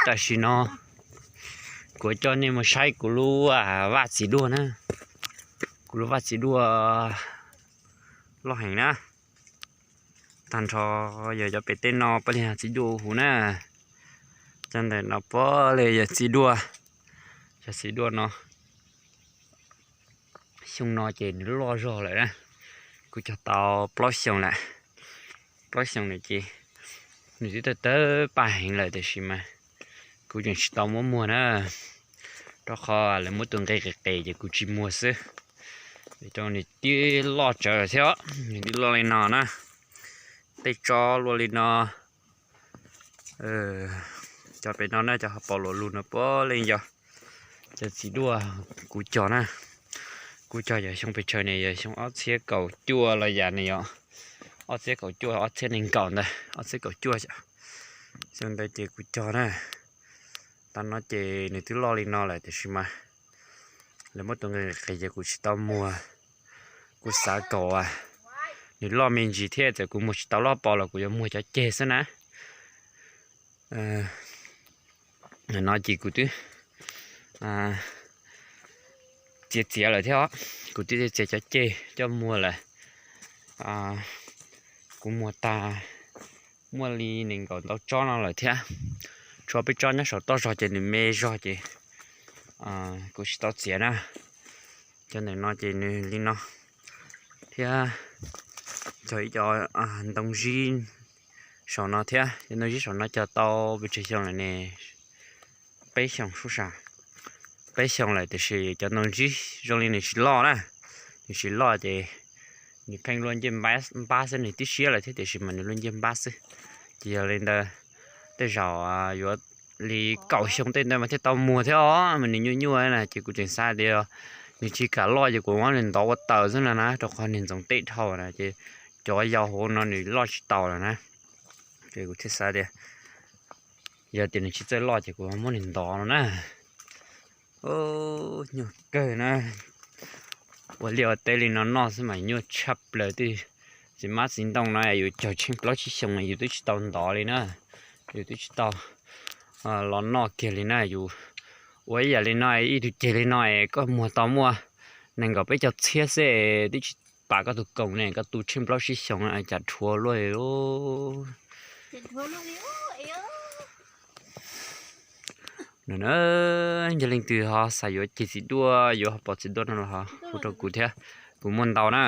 Tam sim no kuv coj nej mus saib kuv lub vaj txiv duaj na. Kuv lub vaj txiv duaj loj heev na. Tag nrho yog cov pem teb no puav leej yog txiv duaj huv na. Cov ntawm no puav leej yog txiv duaj. Cov txiv duaj no xyoo no ces nws loj zog lawm na. Kuv cog tau plaub xyoos lawm. Plaub xyoos lawm ces nws twb tawg tawg paj heev lawm tiam sis mas kuv tseem tsis tau muab muag na, rau qhov lawv muab tus nqe qis qis ces kuv tsis muag xwb. Rau nws twb loj tsawv lawm thiab, nws twb loj li no na, tej tsob luaj li no. Cov pem no na, cov hauv paus luaj lug no puav leej yog cov txiv duaj kuv cog na. Kuv cog yog xyoo pes tsawg ne, yog xyoo ob txhiab kaum cuaj los yam ne, yog ob txhiab kaum cuaj, ob txhiab nees nkaum ntawd, ob txhiab kaum cuaj. Xyoo ntawd ces kuv cog na. Tam no ces nws twb loj li no lawm tiam sis mas lawv muab tus nqe qis ces kuv tsis tau muag. Kuv xav kom nws loj me ntsis thiab, txawm kuv muag tsis tau loj paus los kuv yuav muag cov ceg xwb na. No ces kuv twb txiav txiav lawm thiab, kuv twb txiav cov ceg coj muag lawm. Kuv muag tag muaj li nees nkaum ntau tsob no lawm thiab, tshuav peb tsob nyob saum toj zog ces nws me zog ces kuv tsis tau txiav na. Cov ntawm no ces nws li no thiab, cog ib co ntoo zib saum no thiab. Cov ntoo zib saum no cog tau pes tsawg xyoo lawm ne? Peb xyoos sub sam, peb xyoos lawm tiam sis cov ntoo zib zoo li nws tsis loj na, nws tsis loj ces nws pheej luaj ncej npab xwb, nws tib siab lawm thiab tiam sis mas nws luaj ncej npab xwb. Ces yog li ntawd tej zaum yuav li kaum xyoo tej ntawd mas thiaj tau muag thiab os, mas nws nyuaj nyuaj na ces kuv tseem xav tias nws tsis kam loj ces kuv muab nws ntov ua taws xwb no na, rau qhov nws ntxoov tej dhau na ces cov yau hauv no nws loj tsis tau lawm na. Ces kuv thiaj xav tias yog tias nws tsis txawj loj ces kuv muab nws ntov no na. Nyuaj kawg na. Ua liaj ua teb li no noj xwb mas nyuaj tshaj plaws. Txiv hmab txiv ntoo no yus cog tsheej plaub tsib xyoos yus twb tsis tau ntov li na, yus twb tsis tau los noj kiag li na. Yus ua ib yam li no, ib tug ceg li no es koj muag tau muaj nees nkaum peb caug txhiab xwb, twb tsis pam koj tus koom ne, koj tu tsheej plaub tsib xyoos cas rhuav luaj li. Yog leej twg ho xav yuav ceg txiv duaj, yuav hauv paus txiv duaj no los ho hu rau kuv thiab, kuv muaj ntau na.